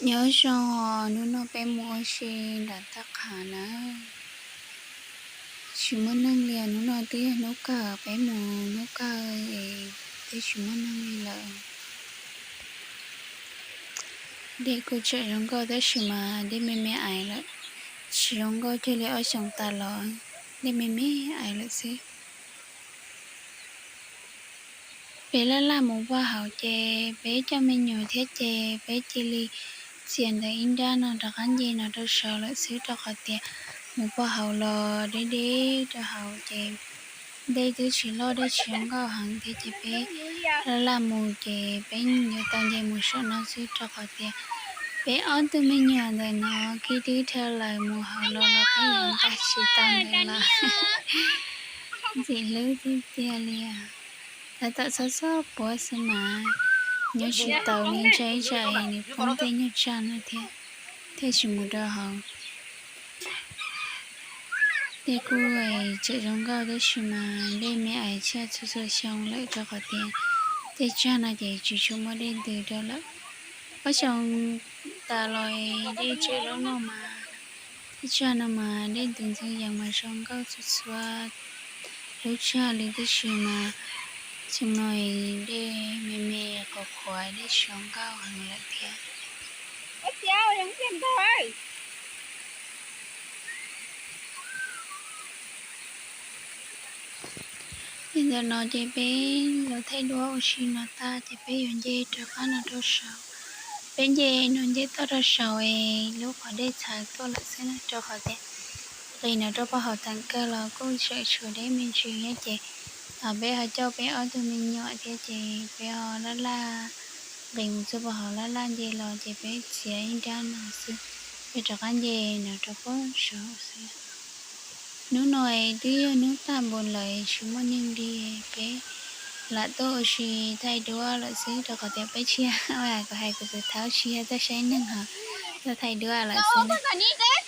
Nyob zoo os, hnub no peb mus ua si nram taj qham na. Tsis muaj neeg li, hnub no twb yog hnub kawg, peb mus hnub kawg es twb tsis muaj neeg li lawm. Dej kuj tseem zoo nkauj tab sis mas dej me me aiv lawm. Tsis zoo nkauj kiag li, ob xyoos tas los dej me me aiv lawm xwb. Peb laj laj mus pog hauv ces peb coj me nyuam thiab ces peb cia li txiav ntawm ib nrab no rov qab nce no rau saud lawm xwb, rau qhov tias mus pog hauv los deb deb rau hauv ces dej twb tsis loj, dej tsis zoo nkauj heev thiab ces peb laj laj mus ces peb yuav tau nce mus saum no xwb, rau qhov tias peb ob tug me nyuam ntawm no kiv twb dhau lawm, mus hauv los los peb yuav nqa tsis tau ntawd los ntxim hlub tiag tiag li. Tab tom txhob txhob puab xwb mas nyob tsis taus li, ntshai tsam nws poob tej nyuag tsag no thiab, thiaj tsis mus rau hauv. Dej kuj tseem zoo nkauj tab sis mas dej me aiv tshaj txhua txhua xyoo lawm, rau qhov tias tej tsag no ces tsis tshua muaj dej ntws rau lawm. Ob xyoos tas los dej tseem loj loj mas tej tsag no mas dej ntws ntxhov yees mas zoo nkauj txhua txhua lub tsag li, tab sis mas xyoo no dej me me qhuav qhuav, dej tsis zoo nkauj heev lawm thiab. Ces ntawm no ces peb los thaij duab ua si no tag ces peb yuav nce rov qab no rau saud. Peb nce no nce toj rau saud es lub qhov dej txhais tuaj lawm xwb na, rau qhov tias nqis no rau pog hauv tag kawg los kuj tseem tshuav deb me ntsis thiab ces peb ho coj peb ob tug me nyuam thiab ces peb ho laj laj nqis mus txog pog hauv, laj laj nce los ces peb txiav ib nrab no xwb, peb rov qab nce no rau pog saud xwb. Hnub no twb yog hnub tag npaum lawm tsis muaj neeg li, peb lam tuaj ua si thaij duab lawm xwb, rau qhov tias peb tsis, kuv hais kuv tus thaub tsis yog tuaj saib neeg ho tuaj thaij duab lawm xwb.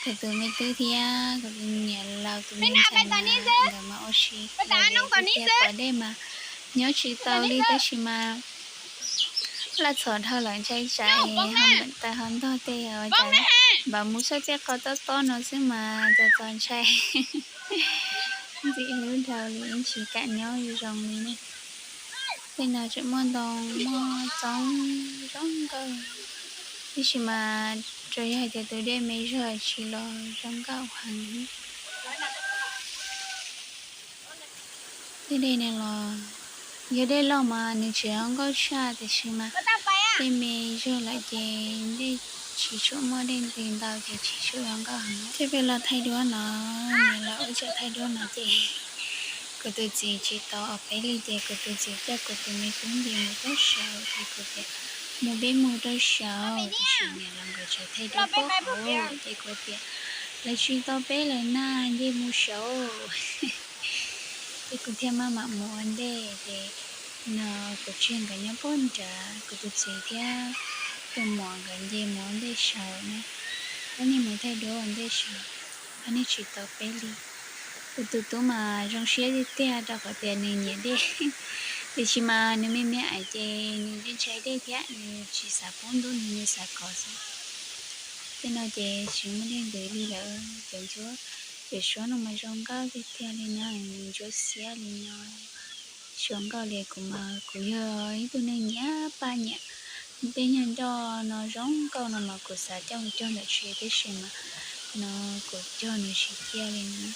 Kuv tus me tub thiab kuv tus niam laus tus me ntxhais nkawd mas ua si, nkawd pom dej mas nyob tsis tau li tab sis mas laj txhom dhau lawm ntshai tsam ho npam taws ho ntog tej ua cas, npam mus saib tej qhov tob tob no xwb mas txom txom ntshai. Ntxim hlub dhau li, tsis kam nyob zoo li ne. Tej no tseem muaj ntoo muaj txoob zoo nkauj, tab sis mas tsuas yog hais tias tus dej me zog tsis los zoo nkauj heev. Tej dej no los yog dej loj mas nws tseem zoo nkauj tshaj, tiam sis mas dej me zog lawm ces dej tsis tshua muaj dej ntws ntau ces tsis tshua zoo nkauj heev. Thiab peb los thaij duab no, niam laus wb tseem thaij duab no ces kuv tus txiv tsis tau ob peb li ces kuv tus txiv coj kuv tus me tub nce mus rau saud ces kuv tias mus peb mus rau saud, tiam sis niam laus nkawd tseem thaij duab pab hauv ces kuv tias lawv tsis tau peb lawm na, nce mus saud. Ces kuv thiaj maj mam mus ua ntej ces no kuv tseg nkawd nyob pog nrad, kuv tus txiv thiab tus muam nkawd nce mus ua ntej saud na. Ob niag mus thaij duab ua ntej saud, ob niag tsis tau peb li. Kuv tus tub mas zoo siab tiag tiag rau qhov tias nws nyiam dej, tiam sis mas nws me me aiv ces nws ntshai dej thiab nws tsis xav poob ntub, nws xav kov xwb. Tej no ces tsis muaj dej ntws li lawm, cov ntsuab, cov suab no mas zoo nkauj tiag tiag li na, nws ntsuab xiab li no. Zoo nkauj li kuv mas kuv yog ib tug neeg nyiam paj nyiam tej nyuag nroj no zoo nkauj no mas kuv xav coj mus cog ntawm tsev tib si mas no kuv cog nws tsis ciaj li na.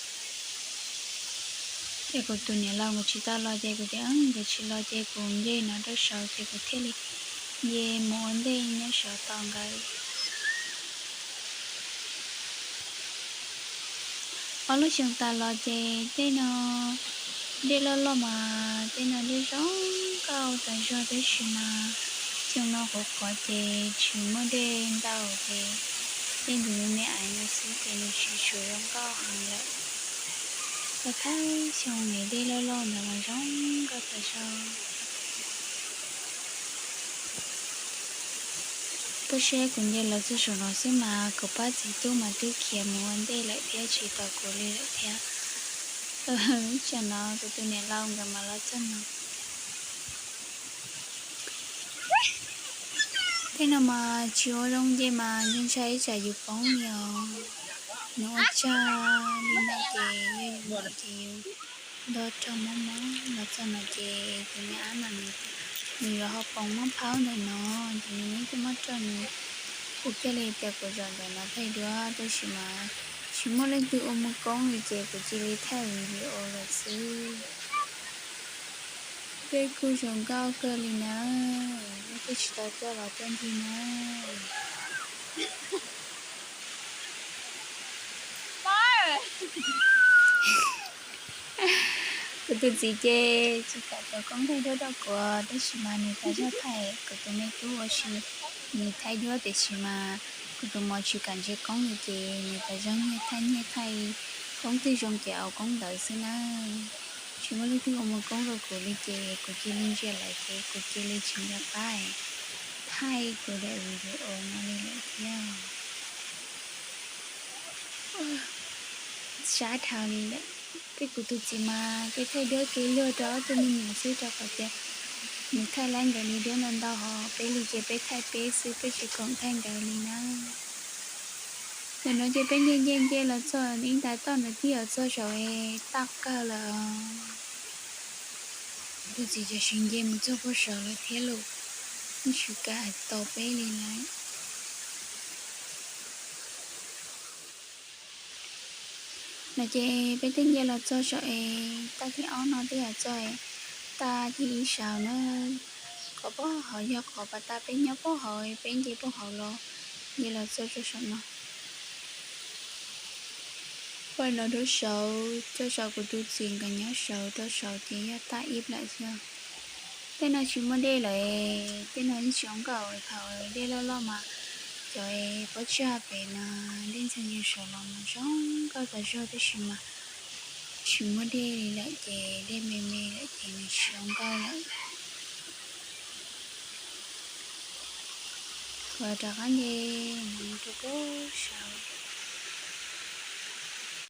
Ces kuv tus niam laus nkawd tsis tau los ces kuv tias nkawd tsis los ces kuv nce no rau saud ces kuv thiaj li nce mus ua ntej nyob saud tos nkawd. Ob lub xyoo tas los ces tej no dej loj loj mas tej no dej zoo nkauj tas zog, tab sis mas xyoo no qhuav qhuav ces tsis muaj dej ntau ces dej ntws me me aiv no xwb ces nws tsis tshua zoo nkauj heev lawm. Tau thawj xyoo ne dej loj loj ntawd mas zoo nkauj tas zog. Koj saib kuv nce los txog saum no xwb mas kuv pab txiv tub mas twb khiav mus ua ntej lawm thiab tsis tos kuv li lawm thiab. Tsam no kuv tus niam laus nkawd mas los txog no. Tej no mas tsis ua zoo nce mas ntshai ntshai ib tsam yus poob li os. Nws ua tsaug li no ces yog yus ntawm ces yus nto rau mob mob los txog no ces tus me ab no nws, nws yuav ho poob mob phaub ntawm no, ces nws muaj ib tug mob rau nws. Kuv thiaj li tias kuv zaum ntawm no thaij duab tab sis mas tsis muaj leej twg ua mus koob li ces kuv cia li thaij video lawm xwb. Peb kuj zoo nkauj kawg li nawb, nej twb tsis tau tuaj los tuaj ncig nawb. Kuv tus txiv ces tsis kam tau koob thaij duab rau kuv tab sis mas nws tas zog thaij, kuv tus me tub ua si nws thaij duab tiam sis mas kuv tus mos tsis kam ntsia koob li ces nws tas zog nyiag thaij nyiag thaij, koob twg zoo ces au koob ntawd xwb nawb. Tsis muaj leej twg ua mus koob rau kuv li ces kuv cia li ntsia lawm ces kuv cia li tsis nco qab thaij kuv daim video no li lawm thiab. Sab dhau li lawm. Peb kuv tus txiv mas kev thaij duab kev luag rau ob tug me nyuam xwb rau qhov tias nws thaij laib nkawd li duab ntau ntau ho peb li ces peb thaij peb xwb peb tsis koom thaij nkawd li na. Ntawm no ces peb nce nce nce los txog ib ntais toj ntawd twb yuav txog saum es tag kawg lawm. Tus txiv cov siv nce mus txog puag saud lawm thiab los, yeej tsis kam tos peb li lawm. No ces peb twb nce los txog saum es tag thib ob no twb yuav txog es tag thib ib saud na. Qhov puag hauv yog qhov pas tas peb nyob puag hauv, peb nce puag hauv los nce los txog rau saum no. Paj no rau saud, rau saum kuv tus txiv nkawd nyob saud, rau saud ces yog tag ib lawm xwb. Tej no tsis muaj dej lawm, tej no yeej tsis zoo nkauj thaum dej loj loj mas cov pob tsag pem no dej ntxhw ntxhw saud los mas zoo nkauj tas zog tab sis mas tsis muaj dej li lawm ces dej me me lawm ces nws tsis zoo nkauj lawm. Kuv rov qab nce mus rau puag saud.